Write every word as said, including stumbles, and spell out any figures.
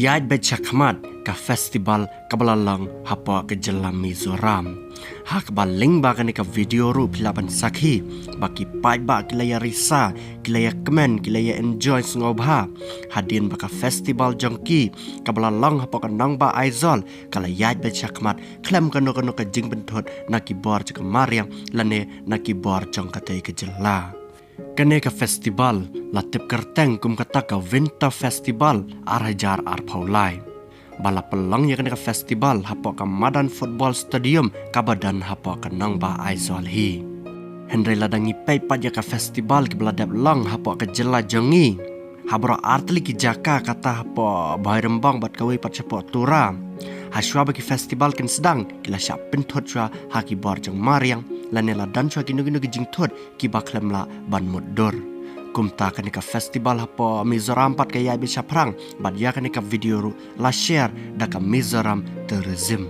Ïaid beit shakhmat ka festival kaba la long hapoh ka jylla Mizoram. Ha kaba lyngba kane ka video ruh phi lah ban sakhi ba ki paidbah ki la ïa risa, ki la ïa kmen, ki la ïa enjoy sngewbha. Hadien ba ka festival jong ki kaba la long hapoh ka nongbah Aizawl ka la ïaid beit shakhmat khlem kano kano ka jingpynthut na ki bor jong ka mariang lane na ki bor jong katei ka jylla. Kane ka festival la tip kyrteng kum kata ka Winter Festival ar hajar arphew lai. Ba la pynlong ïa kane ka festival hapoh ka madan football stadium kaba don hapoh ka nongbah Aizawl hi. Hynrei lada ngi peit pat ïa ka festival kiba la dep long hapoh ka jylla jong ngi, ha baroh artylli ki jaka, kata hapoh Bhoirymbong bad kawei pat shapoh Tura, ha shuwa ba ki festival kin sdang ki la shah pynthut shuwa ha ki bor jong mariang lane la don shuwa kino kino ki jingthut kiba khlem lah ban mutdur. Kumta kane ka festival hapoh Mizoram pat ka ïaid beit shaphrang, bad ïa kane ka video ruh la share da ka Mizoram Tourism.